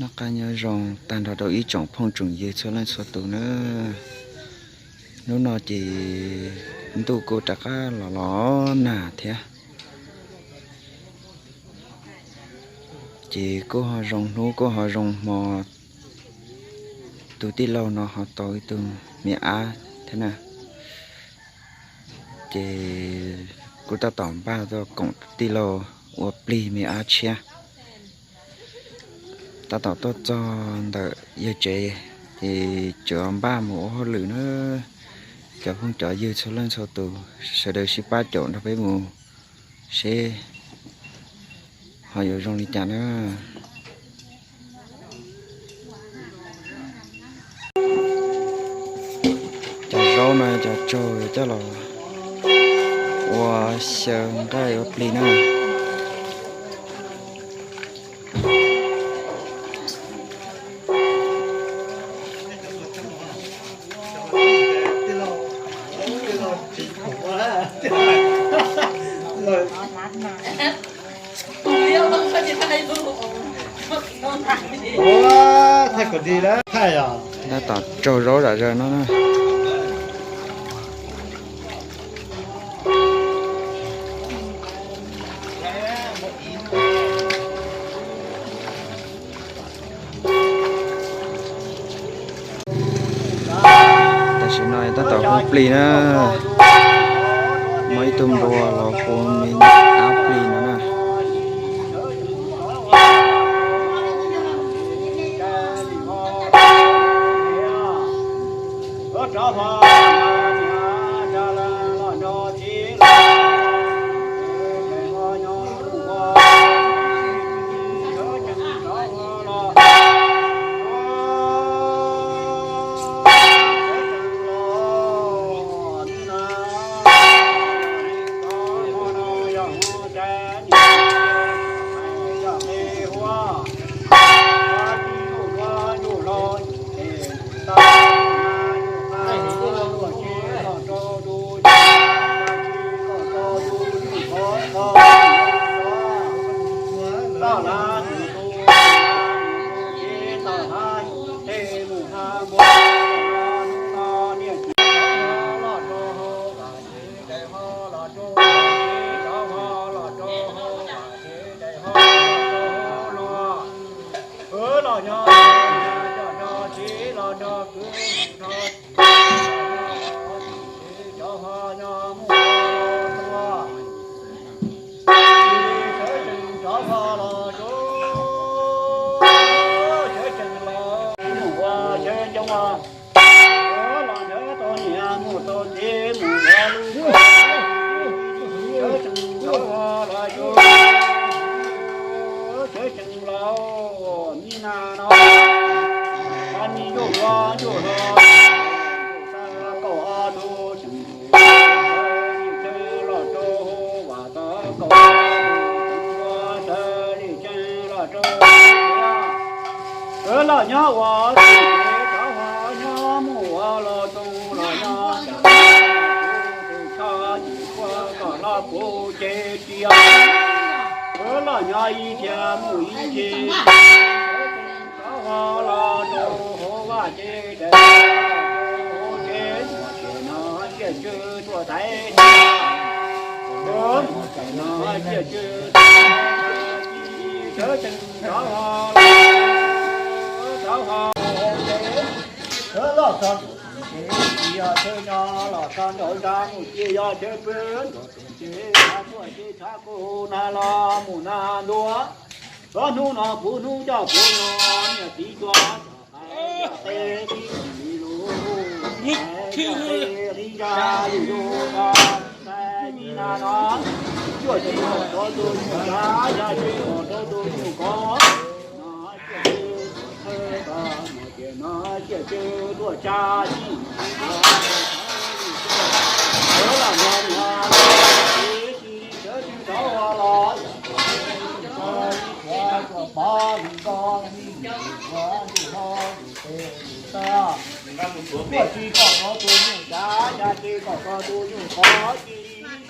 Noj qab nyob zoo tag nrho rau ib tsoom phooj tsoom ywg txhua leej txhua tus nawb. Hnub no ces ntuj kuj rov qab los los nag thiab, ces kuj ho zoo hnub kuj ho zoo hmo. Tus tij laug no ho tau ib tug me ab thiab na, ces kuj tab tom npaj tuaj koom tij laug ua plig me ab tshiab. Tab tom tuaj txog ntawm yawg tsev, ces tseem npaj mus ua hauj lwm na. Cov phooj cov ywg txhua leej txhua tus, sawv daws sib pab caum nrog peb mus seb ho yuav zoo li cas na. Cov zaub no cov tsaug yuav coj los ua xyaw nqaij ua plig na. Tab tom tsaug zaub zom zaws no na. Tam sim no tab tom hu plig na, muaj ib tug npua los hu me ab plig no na. Los nyob ua txij kev rov nyob mus ua los zoo los nyob, tshaj yim kuv kom los kuv ces tias, los nyob ib tiag mus ib tiag, rov los rau hauv vaj ces daim hauv ces muaj tsev no ciaj tsw tuaj thaib, muaj tsev no ciaj tsw tuaj thaib, sawv tsees rov los, rov los, sawv los txog ntawm ces yog chaw nyob los txog nraum nrab mus ces yog chaw pw, nraum ces tuaj ces tshav kub nag los mus nag ntua, txog hnub no kuv hnub coj kuv no niam txiv tuaj, qe qib lus, qe qib zaj yus yus, tais mi na no, cuaj tsis kom rau tus nyuj kav, yaj tsis kom rau tus nyuj kov, no cuaj tsis kom thawj kom no ces no ciaj tsw tuaj tsa yij, sawv los nyob nyob, sawv tsis rov los, tuaj tsis kom rau tus nyuj kav, yaj tsis kom rau tus nyuj kov, cia li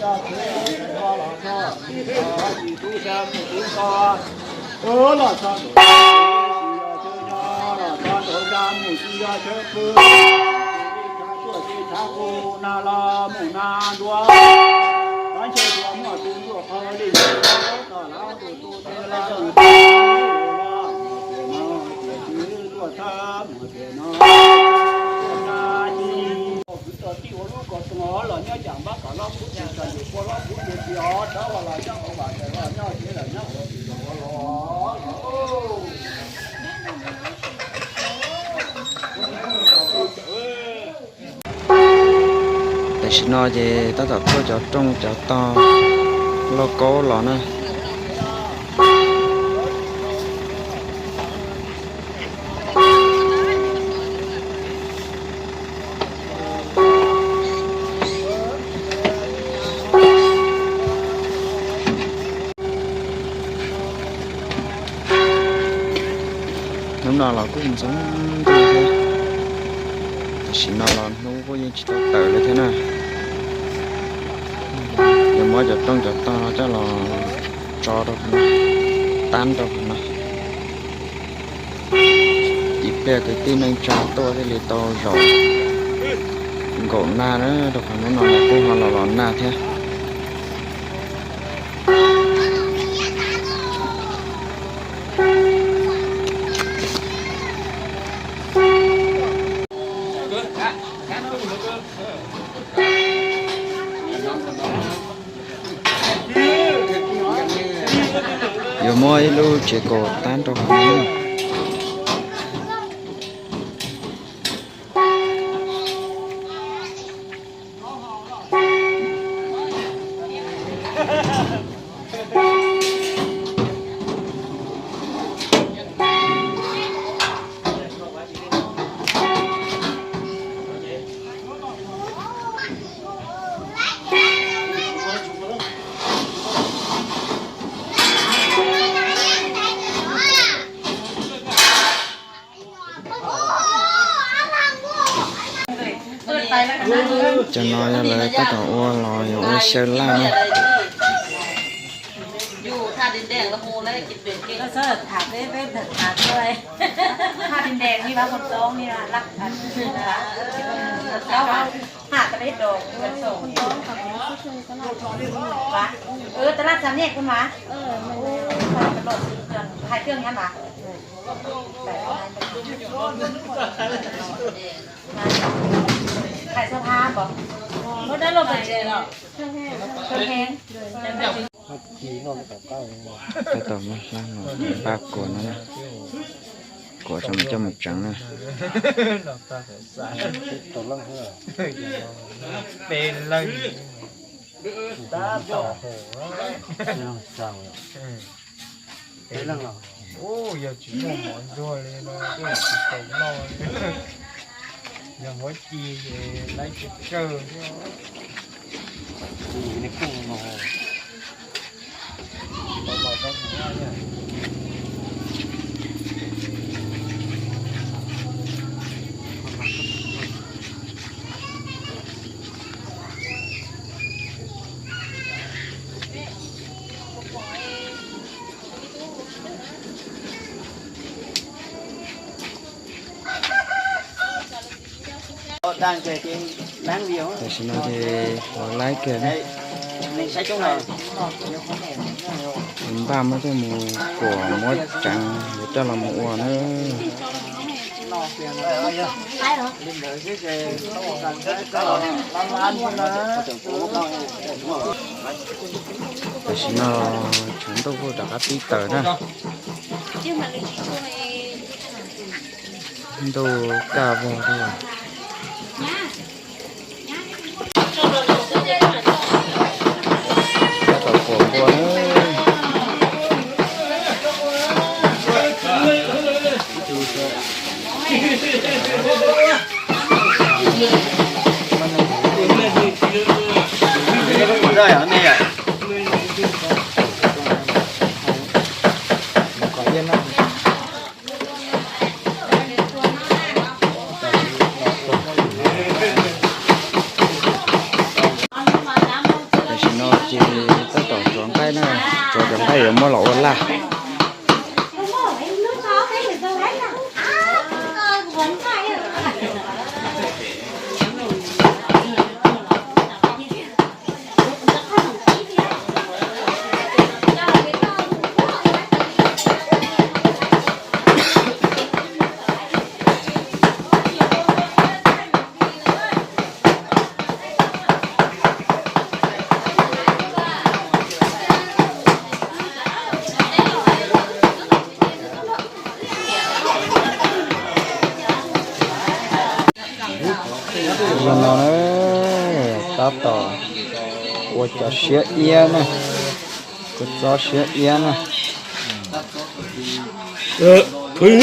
coj txhua tus los txog tib tug, tsis tub xya mus tub nto, los txog nraum, tsis yog chaw nyob, los txog nraum ya mus tsis yog chaw pw, tsis tshav kuaj tsis tshav kuv na los mus na ntua, los ntshe tuaj muaj tus ntuj qhov li tom lab tus tus tes los mus tias no, tias twb tuaj txhab mus tias no, tuaj txhab ci. Kwv tij ua lub ko txoos los nyob cas npab kom loj kub tsis txog yus pua loj kub tsis txog rov los nyob hauv vam tawm los nyob tsev lawm nyob ua tsis los ua los. Tam sim no ces tab tom tuaj cov rooj cov tog lauj kaub los na. Hnub no los kuj ntxoov ntuj thiab. Tam sim no los hnub kuj yeej tsis tau tawm li thiab na. Yuav muab cov rooj cov tog no coj los tso rau qhov no, tab rau qhov no. Ib pliag kwv tij neej tsa tuaj thiaj li tau zaum nkaum nag na, rau qhov hnub no los kuj ho los los nag thiab. Yuav muab ib lub tsev kaus tab rau hauv no. Cov no yog lawv tab tom ua los yuav ua xyaw laj na. Hais xov thab pom. Tab tom muab hlab no npaj kuas no, kuas tso mus coj mus tseev na. Peb leeg. Yog tsis muaj mov ntxuag li no, tsis tau noj li. Yog muab ci ces laib tsawg tsawg thiab. Tam sim no ces ua laib kiag na. Npaj muab coj mus kuas muab tseev yuav coj los mus ua na. Tam sim no tshav ntuj kuj rov qab pib tawm na. Ntuj kaj vog li. Tab tom kuas kua na. Ces tab tom tsuav nqaij na, tsuav cov nqaij yuav muab los ua laj. Zoo no na, tab tom ua cov siab iab na, kua txob siab iab na. Khwv,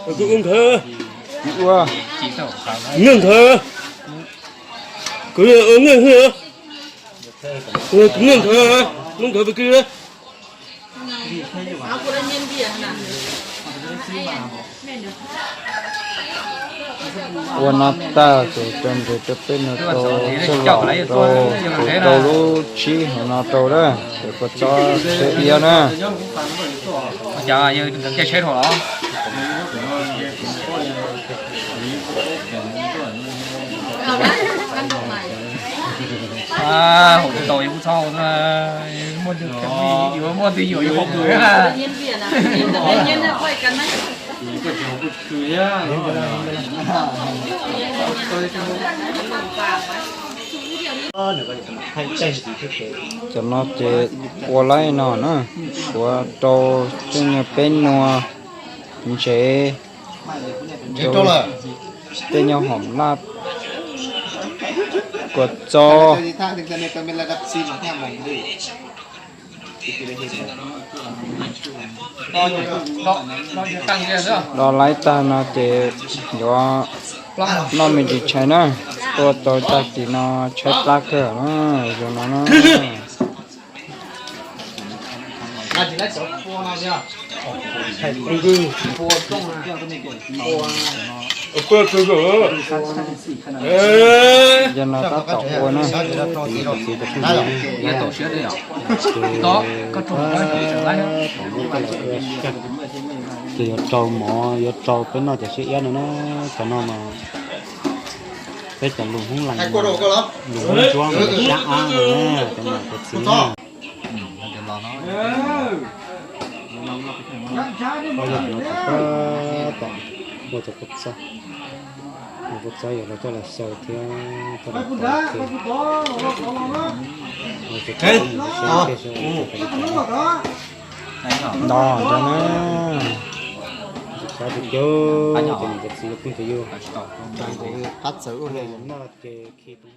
ua nkhav, ua nkhav, khwv, ua nkhav, ua nkhav, ua nkhav. Ua no tag ces rau nres rau peb no rau, coj los rau, ces rau lub tsib hauv no rau na, ces kua txob siab iab na. Cov no ces ua laib no na, tshuav rau tej nyuag peb nua ntsev, tej nyuag hom laj, kua txob. Do laib tag no ces yuav noj me ntsis tshais na, tua tau tag kis no tshaib plab kawg na, zoo no na. Yog no tab tom ua na. Ces yuav rau mov, yuav rau peb noj cov siab iab no na, cov no mas peb cov lus Hmoob Lees, lus Hmoob Ntsuab mas yog xyab ab no na, cov niam cov txiv na. Ua cov kua txob, kua txob yuav los coj los xyaw thiab coj los tov thiab. No ntawd na, xav tias cov niam cov txiv cov phooj cov ywg, noj ces khi tus